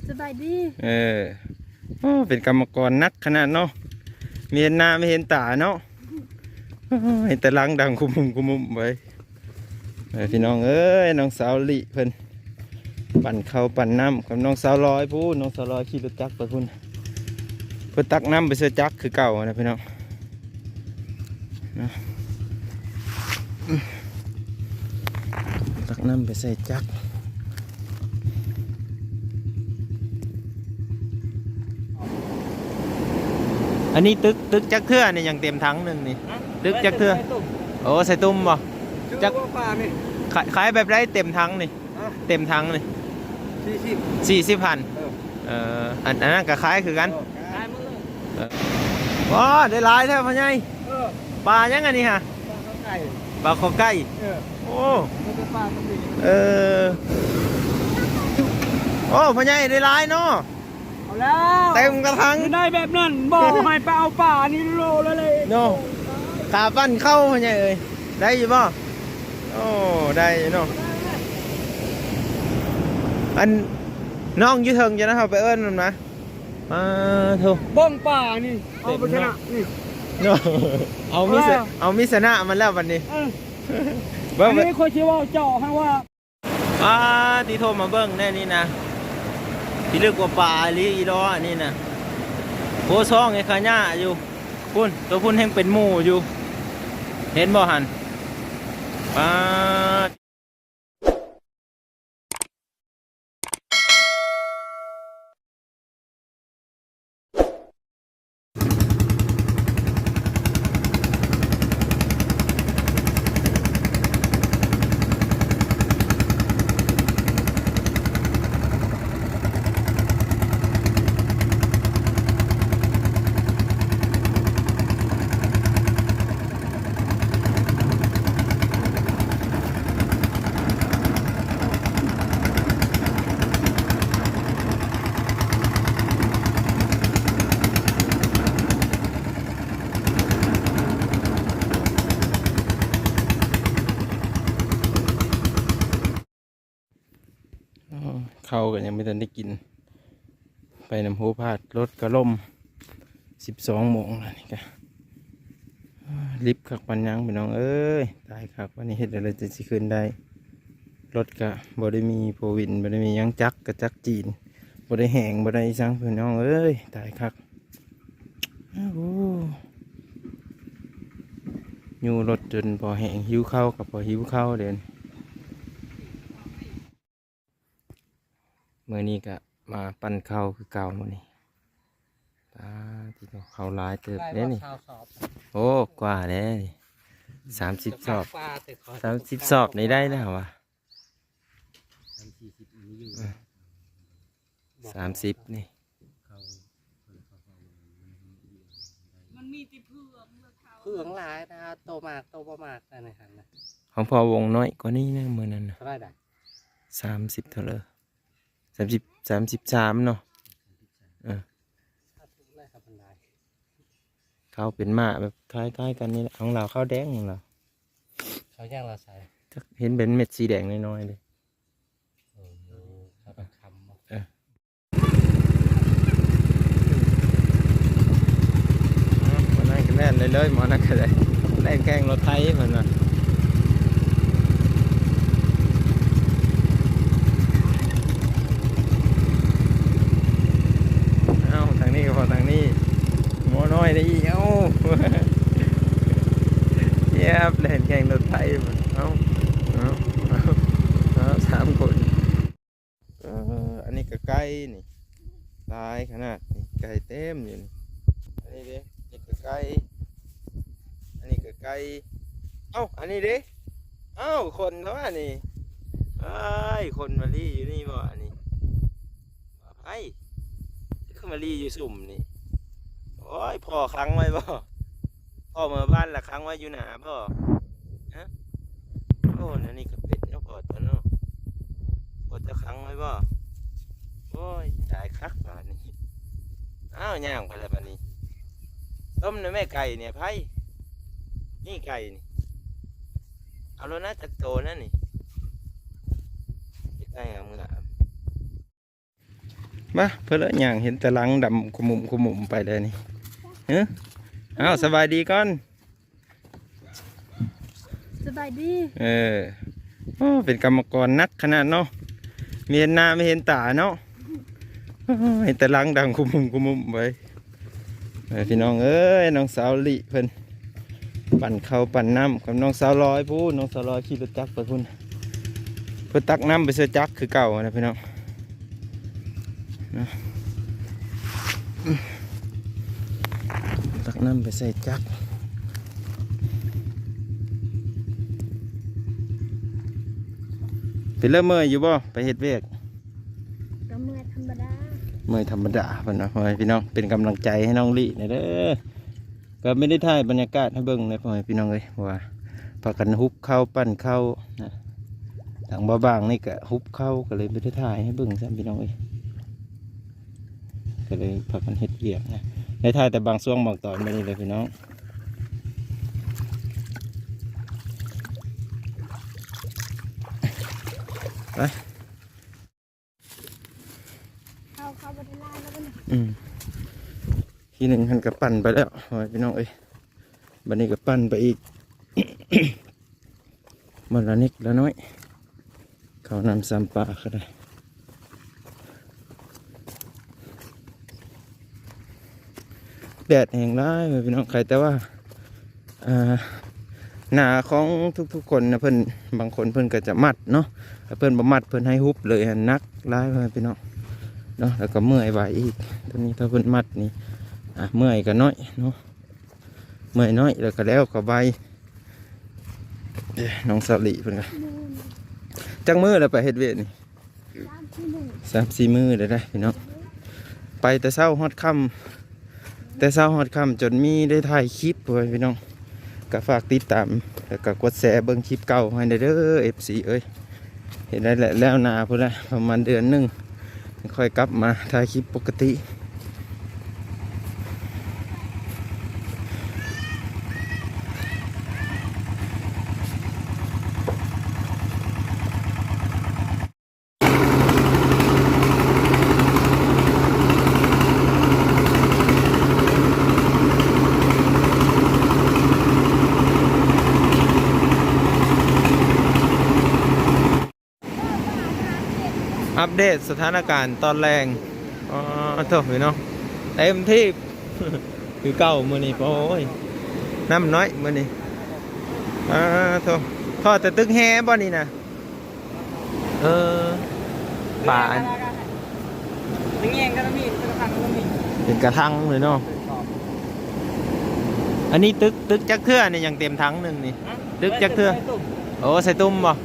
ສະບາຍດີ. ເອີ ໂອ້ ເປັນກຳມະກອນໜັກຂະໜາດເນາະ ມີເຫັນໜ້າມີເຫັນຕາເນາະ. ໂອ້ ເຫັນແຕ່ຫຼັງດັງຄຸມມຸມຄຸມມຸມໄວ້. ເອີ ພີ່ນ້ອງເອີຍ ນ້ອງສາວລິເພິ່ນ ປັ່ນເຂົ້າປັ່ນນ້ຳກັບນ້ອງສາວລອຍພຸ້ນ. ນ້ອງສາວລອຍຂີ່ລົດຈັກໄປພຸ້ນ ເພິ່ນຕັກນ້ຳໄປໃສ່ຈັກຄືເກົ່ານະພີ່ນ້ອງ. ນະ ຕັກນ້ຳໄປໃສ່ຈັກ. ອັນນີ້ຕຶກ ຕຶກຈັກເທື່ອນີ້ ຍັງເຕັມຖັງໜຶ່ງນີ້? ຮະ? ຕຶກຈັກເທື່ອ? ໃສ່ຕຸ້ມ. ໂອ້ ໃສ່ຕຸ້ມບໍ່? ຈັກ ຂາຍ ຂາຍແບບໃດເຕັມຖັງນີ້? ຮະ? ເຕັມຖັງນີ້ ສີ່ສິບ ສີ່ສິບພັນ. ເອີ ເອີ ອັນ ອັນນັ້ນກໍຂາຍຄືກັນ. ເອີ ຂາຍໝົດເລີຍ. ເອີ ວ້າ ໄດ້ຫຼາຍແທ້ພໍ່ໃຫຍ່. ເອີ ປາຫຍັງອັນນີ້ຫະ? ປາຄໍໄກ່. ປາຄໍໄກ່. ເອີ ໂອ້ ມັນເປັນປາກະປິ. ເອີ ໂອ້ ພໍ່ໃຫຍ່ໄດ້ຫຼາຍເນາະ. ເອົາແລ້ວ ເຕັມກະຖັງ. ໄດ້ແບບນັ້ນບໍ່ ໃຫ້ໄປເອົາປານີ້ໂລລະເລີຍເນາະ. ຂາປັ່ນເຂົ້າພໍ່ໃຫຍ່ເອີຍ ໄດ້ຢູ່ບໍ່? ໂອ້ ໄດ້ເນາະ. ອັນ ນ້ອງຢູ່ເທິງ ຈະນະ ເຮົາໄປເອີ້ນມັນມາ. ປາໂທ້ ເບິ່ງປານີ້ ເອົາໄປຊະນະນີ້ເນາະ. ເອົາມີຊະ ເອີ ເອົາມີຊະນະມັນແລ້ວບັດນີ້. ເອີ ເບິ່ງ ອັນນີ້ຂ້ອຍຊິເວົ້າເຈົ້າຫັ້ນວ່າ ປາຕິໂທ ມາເບິ່ງແນ່ນີ້ນະ ພິລຶກກວ່າປາອີ່ຫຼີອີ່ຫຼໍອັນນີ້ນະ. ໂອ້ ຊ່ອງໃຫ້ຂະຫຍາຢູ່ພຸ້ນ ໂຕພຸ້ນແຮ່ງເປັນໝູຢູ່ ເຫັນບໍ່ຫັ້ນ? ປາ ເຂົ້າກໍຍັງບໍ່ທັນໄດ້ກິນ ໄປນຳໂຮພາດ ລົດກໍລົ້ມ ສິບສອງໂມງແລ້ວນີ້ກະ ລິບຄັກປານຫຍັງພີ່ນ້ອງເອີຍ. ຕາຍຄັກ ວັນນີ້ເຮັດແນວໃດຈຶ່ງຊິຂຶ້ນໄດ້ ລົດກະບໍ່ໄດ້ມີໂຟວີນ ບໍ່ໄດ້ມີຫຍັງ ຈັກກະຈັກຈີນ ບໍ່ໄດ້ແຮງ ບໍ່ໄດ້ອີ່ຫຍັງພີ່ນ້ອງເອີຍ. ຕາຍຄັກ ໂອ້ ຍູ້ລົດຈົນພໍແຮງ ຫິວເຂົ້າກໍພໍຫິວເຂົ້າເດ້. ມື້ນີ້ກະມາປັ່ນເຂົ້າຄືເກົ່າມື້ນີ້. ປາຕິໂທ ເຂົ້າຫຼາຍເຕີບເດ້ນີ້. ໂອ້ ກວ່າເດ້ນີ້ ສາມສິບສອບ ສາມສິບສອບນີ້ໄດ້ແລ້ວຫວາ? ສາມສິບນີ້ ມັນມີແຕ່ເຜືອງ ເຜືອງຫຼາຍນະ ໂຕໝາກໂຕບໍ່ໝາກອັນນີ້ຫັ້ນນະ. ຂອງພໍ່ວົງນ້ອຍກວ່ານີ້ນະ ມື້ນັ້ນນະ. ເທົ່າໃດ? ສາມສິບເທົ່າໃດ? ສາມສິບ ສາມສິບສາມເນາະ. ເອີ ເຂົ້າເປັນໝ້າແບບຄ້າຍໆກັນນີ້ແຫຼະ ຂອງລາວເຂົ້າແດງຂອງລາວ. ເຂົ້າຫຍັງລາວໃສ່? ຈັກ ເຫັນເປັນເມັດສີແດງນ້ອຍໆເດ້. ເອີ ເຂົ້າຄຳບໍ່? ເອີ ໝໍນັ້ນກໍແລ່ນເລີຍ ໝໍນັ້ນກໍໄດ້ແລ່ນແຂ່ງລົດໄຖເພິ່ນວ່າ. ເອົ້າ ທາງນີ້ກໍພໍ ທາງນີ້ໝໍນ້ອຍໄດ້ອີກ. ເອົ້າ ຢຽບແລ່ນແຂ່ງລົດໄຖເພິ່ນ. ເອົ້າ ເອົ້າ ເອົ້າ ເອົ້າ ສາມຄົນ. ເອີ ອັນນີ້ກໍໄກ່ນີ້ ຫຼາຍຂະໜາດນີ້ ໄກ່ເຕັມຢູ່ນີ້. ອັນນີ້ເດ້ ນີ້ກໍໄກ່ ອັນນີ້ກໍໄກ່. ເອົ້າ ອັນນີ້ເດ້ ເອົ້າ ຄົນເນາະອັນນີ້. ເອີຍ ຄົນມາລີຢູ່ນີ້ບໍ່ອັນນີ້? ໃຜ ຄືມາລີຢູ່ຊຸມນີ້? ໂອ້ຍ ພໍ່ຂັງໄວ້ບໍ່? ພໍ່ເມືອບ້ານລະຂັງໄວ້ຢູ່ໜ້າບໍ່? ຮະ? ໂອ້ ແນວນີ້ກໍເປັນເນາະ ພໍ່ເຈົ້າເນາະ. ພໍ່ເຈົ້າຂັງໄວ້ບໍ່? ໂອ້ຍ ຕາຍຄັກບາດນີ້. ອ້າວ ຍ່າງໄປແລ້ວບາດນີ້. ຕົ້ມນະແມ່ໄກ່ນີ້ ໃຜ? ນີ້ໄກ່ນີ້ ເອົາໂລດນະ ຈັກໂຕນັ້ນນີ້. ເຮັດໄດ້ງາມໆ. ມາ ເພິ່ນລະຍ່າງເຫັນແຕ່ຫຼັງດຳຂະໝຸ້ມຂະໝຸ້ມໄປແລ້ວນີ້. ເອີ ອ້າວ ສະບາຍດີກ່ອນ. ສະບາຍດີ. ເອີ ໂອ້ ເປັນກຳມະກອນໜັກຂະໜາດເນາະ, ມີເຫັນໜ້າມີເຫັນຕາເນາະ. ເຫັນແຕ່ຫຼັງດຳຂະໝຸ້ມຂະໝຸ້ມໄປ. ເອີ ພີ່ນ້ອງເອີຍ ນ້ອງສາວລິເພິ່ນ ປັ່ນເຂົ້າປັ່ນນ້ຳກັບນ້ອງສາວລອຍພຸ້ນ. ນ້ອງສາວລອຍຂີ່ລົດຈັກໄປພຸ້ນ, ເພິ່ນຕັກນ້ຳໄປໃສ່ຈັກຄືເກົ່ານະພີ່ນ້ອງນະ. ຕັກນ້ຳໄປໃສ່ຈັກ. ເປັນແລ້ວເມື່ອຍຢູ່ບໍ່ ໄປເຮັດວຽກ? ກໍເມື່ອຍທຳມະດາ. ເມື່ອຍທຳມະດາເພິ່ນວ່າ. ພໍ່ແມ່ພີ່ນ້ອງ ເປັນກຳລັງໃຈໃຫ້ນ້ອງລິແດ່ເດີ. ກໍບໍ່ໄດ້ຖ່າຍບັນຍາກາດໃຫ້ເບິ່ງເລີຍ ພໍ່ແມ່ພີ່ນ້ອງເອີຍ, ເພາະວ່າພາກັນຫຸບເຂົ້າ ປັ່ນເຂົ້ານະ. ທາງບ່າວບາງນີ້ກໍຫຸບເຂົ້າ ກໍເລີຍບໍ່ໄດ້ຖ່າຍໃຫ້ເບິ່ງຊ້ຳ ພີ່ນ້ອງເອີຍ. ກໍເລີຍພາກັນເຮັດວຽກນະ, ໄດ້ຖ່າຍແຕ່ບາງຊ່ວງບາງຕອນແບບນີ້ເລີຍ ພີ່ນ້ອງ. ໄປ. ເຂົ້າ ເຂົ້າບໍ່ໄດ້ຫຼາຍແລ້ວບັດນີ້. ອືມ ທີໜຶ່ງຫັ້ນກໍປັ່ນໄປແລ້ວ ພໍ່ແມ່ພີ່ນ້ອງເອີຍ. ບັດນີ້ກໍປັ່ນໄປອີກ ມື້ລະນິດລະໜ້ອຍ. ເຂົ້ານ້ຳຊຳປາກໍໄດ້. ແດດແຮງຫຼາຍ ພີ່ນ້ອງ. ໃຄແຕ່ວ່າ ອ່າ ນາຂອງທຸກໆຄົນນະ ເພິ່ນ ບາງຄົນເພິ່ນກໍຈະມັດເນາະ, ຖ້າເພິ່ນບໍ່ມັດ ເພິ່ນໃຫ້ຫຸບເລີຍ ໜັກຫຼາຍ ພີ່ນ້ອງເນາະ. ແລ້ວກໍເມື່ອຍໄວອີກ. ຕອນນີ້ຖ້າເພິ່ນມັດນີ້ ອ່າ ເມື່ອຍກໍໜ້ອຍເນາະ, ເມື່ອຍໜ້ອຍ ແລ້ວກໍແລ້ວກໍໄວ. ເອີ ນ້ອງສາວລີເພິ່ນກໍ ຈັກມື້ແລ້ວໄປເຮັດວຽກນີ້? ສາມສີ່ມື້ ສາມສີ່ມື້ແລ້ວເດ້ພີ່ນ້ອງ. ໄປແຕ່ເຊົ້າຮອດຄ່ຳ ແຕ່ເຊົ້າຮອດຄ່ຳ ຈົນມີໄດ້ຖ່າຍຄລິບ ພໍ່ແມ່ພີ່ນ້ອງ. ກໍຝາກຕິດຕາມ ແລ້ວກໍກົດແຊເບິ່ງຄລິບເກົ່າໃຫ້ແດ່ເດີ ເອັຟຊີ ເອີຍ. ເຮັດໄດ້ແລ້ວ ແລ້ວນາພຸ້ນແຫຼະ ປະມານເດືອນໜຶ່ງ ຄ່ອຍກັບມາຖ່າຍຄລິບປົກກະຕິ. ອັບເດດສະຖານະການຕອນແລງ. ອໍ ໂທ້ ພີ່ນ້ອງ ເຕັມທີ່ຄືເກົ່າມື້ນີ້. ໂອ້ຍ ນ້ຳນ້ອຍມື້ນີ້. ອາ ໂທ້ ທໍ່ແຕ່ຕຶກແຮບໍ່ນີ້ນະ? ເອີ ປາ ເປັນກະຖັງກໍມີ ເປັນກະຖັງກໍມີ ເປັນກະຖັງເລີຍເນາະ. ອັນນີ້ຕຶກ ຕຶກຈັກເທື່ອນີ້ ຍັງເຕັມຖັງໜຶ່ງນີ້? ຮະ? ຕຶກຈັກເທື່ອ? ໃສ່ ໃສ່ຕຸ້ມ. ໂອ້ ໃສ່ຕຸ້ມບໍ່?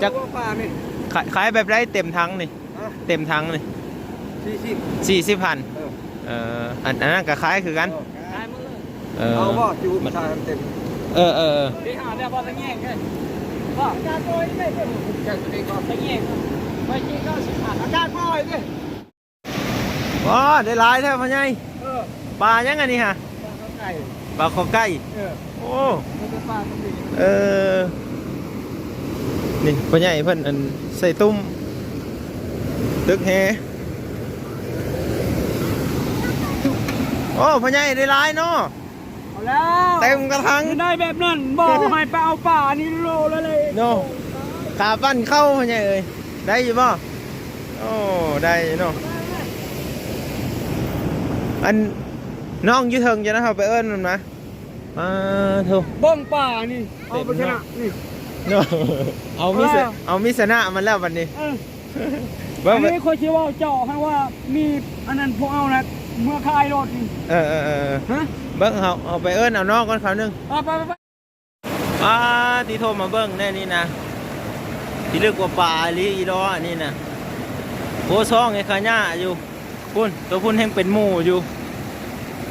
ຈັກ ປານີ້ ຂາຍ ຂາຍແບບໃດເຕັມຖັງນີ້? ຮະ? ເຕັມຖັງນີ້ ສີ່ສິບ ສີ່ສິບພັນ. ເອີ ເອີ ອັນ ອັນນັ້ນກໍຂາຍຄືກັນ. ເອີ ຂາຍໝົດເລີຍ. ເອີ ເອົາບໍ່? ຢູ່ ມັນ ສາມເຕັມ. ເອີ ເອີ ເອີ ໄປຫາແບບວ່າໄປແຍ່ງເດ້ ບໍ່ ຈັກໂຕນີ້ເດ້ ຈັກໂຕນີ້ກໍໄປແຍ່ງ ໄປກິນເກົ້າສິບພັນ ອາກາດບໍ່ໄດ້. ວ້າ ໄດ້ຫຼາຍແທ້ພໍ່ໃຫຍ່. ເອີ ປາຫຍັງອັນນີ້ຫະ? ປາຄໍໄກ່ ປາຄໍໄກ່. ເອີ ໂອ້ ມັນເປັນປາທຳມະຊາດ. ເອີ ນີ້ພໍ່ໃຫຍ່ເພິ່ນ ອັນ ໃສ່ຕຸ້ມ ຕຶກແຮ. ໂອ້ ພໍ່ໃຫຍ່ໄດ້ຫຼາຍເນາະ. ເອົາແລ້ວ ເຕັມກະຖັງ. ໄດ້ແບບນັ້ນບໍ່ ໃຫ້ໄປເອົາປານີ້ໂລລະເລີຍເນາະ. ຂາປັ່ນເຂົ້າພໍ່ໃຫຍ່ເອີຍ ໄດ້ຢູ່ບໍ່? ໂອ້ ໄດ້ຢູ່ເນາະ. ອັນ ນ້ອງຢູ່ເທິງ ຈະນະ ເຮົາໄປເອີ້ນມັນມາ. ອາ ໂທ້ ເບິ່ງປານີ້ ເອົາໄປຊະນະນີ້ເນາະ. ເອົາມີຊະ ເອີ ເອົາມີຊະນະມັນແລ້ວບັດນີ້. ເອີ ເບິ່ງ ອັນນີ້ຂ້ອຍຊິເວົ້າເຈາະໃຫ້ວ່າມີອັນນັ້ນ ພວກເຮົານະເມືອຂາຍລົດນີ້. ເອີ ເອີ ເອີ ຮະ ເບິ່ງ ເຮົາ ເຮົາໄປເອີ້ນເອົານ້ອງກ່ອນຄາວໜຶ່ງ. ເອີ ໄປ ໄປ ໄປ. ອາ ຕິໂທ ມາເບິ່ງແນ່ນີ້ນະ ພິລຶກກວ່າປາອີ່ຫຼີອີ່ຫຼໍ ອັນນີ້ນະ. ໂອ້ ຊ່ອງໃຫ້ຂະຫຍ້າຢູ່. ພຸ້ນ ໂຕພຸ້ນແຮ່ງເປັນໝູ່ຢູ່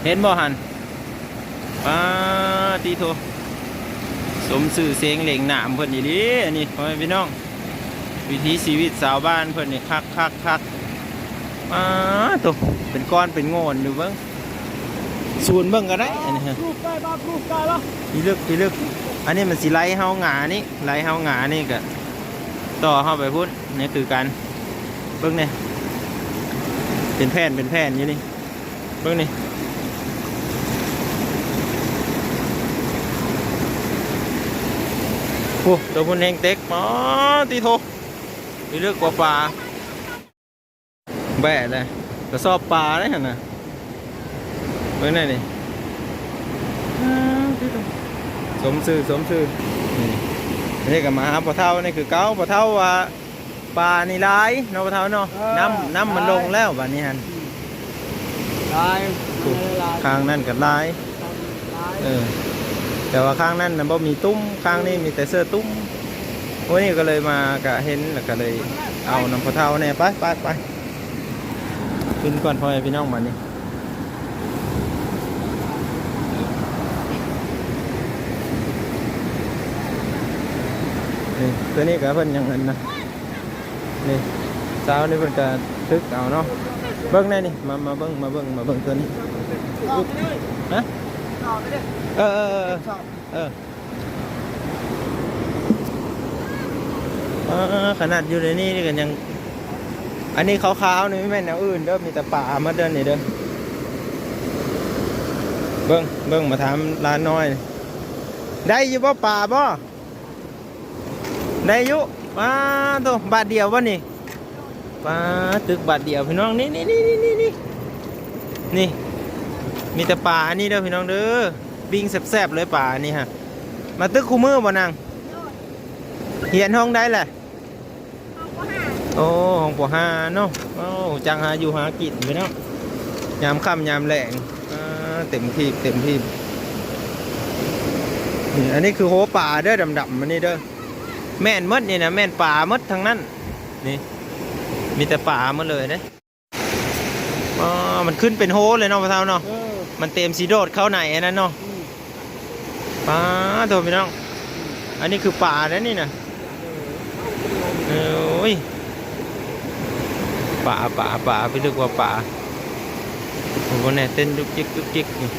ເຫັນບໍ່ຫັ້ນ? ປາຕິໂທ ສົມຊື່ສຽງເຫຼ່ງນາມເພິ່ນອີ່ຫຼີ ອັນນີ້ພໍ່ແມ່ພີ່ນ້ອງ. ວິຖີຊີວິດຊາວບ້ານເພິ່ນນີ້ຄັກໆໆ. ປາໂຕ ເປັນກ້ອນເປັນໂງ່ນຢູ່ເບິ່ງ ສູນເບິ່ງກໍໄດ້ ອັນນີ້ຮະ. ພິລຶກ ພິລຶກ ອັນນີ້ມັນຊິໄລ່ເຮົາຫງານີ້ ໄລ່ເຮົາຫງານີ້ກໍຕໍ່ເຮົາໄປພຸ້ນ. ນີ້ຄືກັນ ເບິ່ງແນ່ ເປັນແຜ່ນ ເປັນແຜ່ນຢູ່ນີ້ ເບິ່ງນີ້. ໂອ້ ຕົວພຸ້ນແຮງເຕັກ ປາຕິໂທ ນີ້ເລິກກວ່າປາ ແບະເລີຍ ກະສອບປາເດ້ຫັ້ນນະ ເບິ່ງແນ່ນີ້ ອ່າ ສົມຊື່ ສົມຊື່. ນີ້ ອັນນີ້ກະມາຫາພໍ່ເຖົ້ານີ້ຄືເກົ່າ ພໍ່ເຖົ້າວ່າ ປານີ້ຫຼາຍເນາະ ພໍ່ເຖົ້າເນາະ. ເອີ ນ້ຳ ນ້ຳມັນລົງແລ້ວບາດນີ້ຫັ້ນ ຫຼາຍ ໂອ້ ມັນຫຼາຍ ຂ້າງນັ້ນກະຫຼາຍ ຫຼາຍ ເອີ ແຕ່ວ່າຂ້າງນັ້ນນະບໍ່ມີຕຸ້ມ ຂ້າງນີ້ມີແຕ່ເສື້ອຕຸ້ມ. ໂອ້ ນີ້ກະເລີຍມາ ກະເຫັນ ລະກະເລີຍເອົານຳພໍ່ເຖົ້າແນ່. ໄປ ໄປ ໄປ ຂຶ້ນກ່ອນ ພໍ່ແມ່ພີ່ນ້ອງ ບາດນີ້. ນີ້ ຕົວນີ້ກະເພິ່ນຍັງອັນນະ ນີ້ ຊາວນີ້ເພິ່ນກະຕຶກເອົາເນາະ. ເບິ່ງແນ່ນີ້ ມາ ມາເບິ່ງ ມາເບິ່ງ ມາເບິ່ງຕົວນີ້. ຮະ? ເອີ ເອີ ເອີ ເອີ ເອີ. ອ່າ ຂະໜາດຢູ່ໃນນີ້ນີ້ກະຍັງ ອັນນີ້ຂາວໆນີ້ບໍ່ແມ່ນແນວອື່ນເດີ ມີແຕ່ປາໝົດເດີນີ້ເດີ. ເບິ່ງ ເບິ່ງ ມາຖາມຫຼານນ້ອຍ ໄດ້ຢູ່ບໍ່ ປາບໍ່? ໄດ້ຢູ່. ປາໂທ້ ບາດດຽວບໍ່ນີ້? ປາ ຕຶກບາດດຽວພີ່ນ້ອງ ນີ້ ນີ້ ນີ້ ມີແຕ່ປາອັນນີ້ເດີພີ່ນ້ອງເດີ ປີ້ງແຊບໆເລີຍປາອັນນີ້ຮະ. ມາຕຶກຄູ່ມື້ບໍ່ນາງ? ຮຽນຫ້ອງໃດແຫຼະ? ໂອ້ ຫ້ອງ ປໍຫ້າເນາະ. ໂອ້ ຈັ່ງຫາຢູ່ຫາກິນໄປເນາະ ຍາມຄ່ຳຍາມແລງ. ອ່າ ເຕັມທີ່ ເຕັມທີ່. ນີ້ ອັນນີ້ຄືໂຮປາເດີ ດຳໆ ອັນນີ້ເດີ ແມ່ນໝົດນີ້ນະ ແມ່ນປາໝົດທັງນັ້ນ. ນີ້ ມີແຕ່ປາໝົດເລີຍເດ້. ອໍ ມັນຂຶ້ນເປັນໂຮເລີຍເນາະ ພໍ່ເຖົ້າເນາະ. ເອີ ມັນເຕັມຊິໂດດເຂົ້າໃນອັນນັ້ນເນາະ. ອືມ ປາໂທ້ພີ່ນ້ອງ ອັນນີ້ຄືປາເດ້ນີ້ນະ. ເອີ ໂອ້ຍ ປາ ປາ ປາ ໄປເລິກກວ່າປາ. ໂອ້ ແນ່ ເຕັ້ນດຸກຈິກ ດຸກຈິກຢູ່.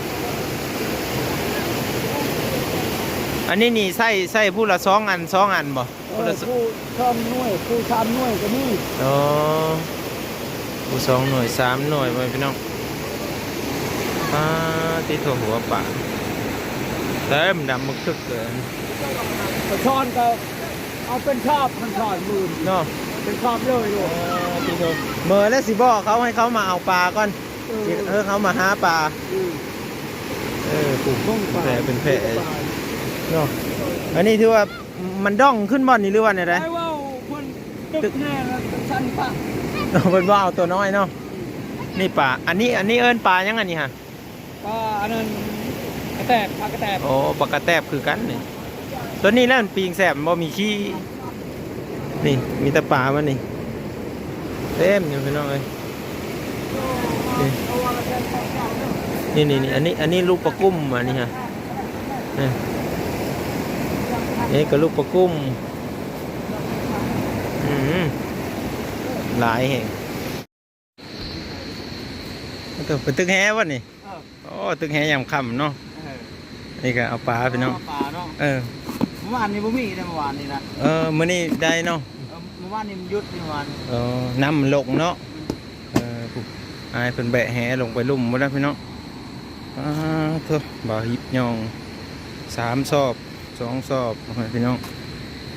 ອັນນີ້ນີ້ໃຊ້ ໃຊ້ຜູ້ລະສອງອັນ ສອງອັນບໍ່? ເອີ ຜູ້ລະ ຜູ້ສອງໜ່ວຍ ຜູ້ສາມໜ່ວຍກະມີ. ອໍ ຜູ້ສອງໜ່ວຍ ສາມໜ່ວຍ ພໍ່ແມ່ພີ່ນ້ອງ. ປາຕິໂທ ຫົວປາເຕັມດຳບັກທຶກເລີຍ. ປາຊ່ອນກະເອົາເປັນຊອບ ມັນຊ່ອນໝື່ນເນາະ ເປັນຊອບເລີຍ. ປາຕິໂທ ເມີແລ້ວຊິບອກເຂົາ ໃຫ້ເຂົາມາເອົາປາກ່ອນ. ເອີ ຊິ ເອີ ເຂົາມາຫາປາ. ອືມ ເອີ ເປັນແພ ເປັນແພເນາະ. ອັນນີ້ຖືວ່າ ມັນດອງຂຶ້ນບ່ອນນີ້ ຫຼືວ່າແນວໃດ? ໄດ້ເວົ້າເພິ່ນຕຶກແນ່ ແລ້ວຊັ້ນປະ ເພິ່ນວ່າເອົາຕົວນ້ອຍເນາະ. ນີ້ປາ ອັນນີ້ ອັນນີ້ເອີ້ນປາຫຍັງອັນນີ້ຫະ? ປາອັນນັ້ນ ກະແຕບ ປາກະແຕບ. ໂອ້ ປາກະແຕບຄືກັນນີ້. ຕົວນີ້ແຫຼະມັນປີ້ງແຊບ ມັນບໍ່ມີຂີ້. ນີ້ ມີແຕ່ປາມັນນີ້ ເຕັມຢູ່ພີ່ນ້ອງເອີຍ. ນີ້ ນີ້ ນີ້ ອັນນີ້ ອັນນີ້ລູກປາກຸ້ມ ອັນນີ້ຮະ. ນີ້ ນີ້ກະລູກປາກຸ້ມ. ອືມ ຫຼາຍແຮງ. ເອີ ໄປຕຶກແຫບໍ່ນີ້? ເອີ ໂອ້ ຕຶກແຫຍາມຄ່ຳເນາະ. ເອີ ນີ້ກະເອົາປາພີ່ນ້ອງ ເອົາປາເນາະ. ເອີ ມື້ວານນີ້ບໍ່ມີເດ້ ມື້ວານນີ້ນະ. ເອີ ມື້ນີ້ໄດ້ເນາະ. ເອີ ມື້ວານນີ້ມັນຢຸດ ມື້ວານ. ເອີ ນ້ຳມັນລົງເນາະ. ອືມ ເອີ ຜູ້ອ້າຍເພິ່ນແບະແຫລົງໄປລຸ່ມໝົດແລ້ວພີ່ນ້ອງ. ປາໂທ້ ບ່າວຮິບຍ່ອງ ສາມຊອບ ສອງຊອບ ພີ່ນ້ອງ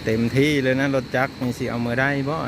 ເຕັມທີ່ເລີຍນະ. ລົດຈັກນີ້ຊິເອົາເມືອໄດ້ບໍ່?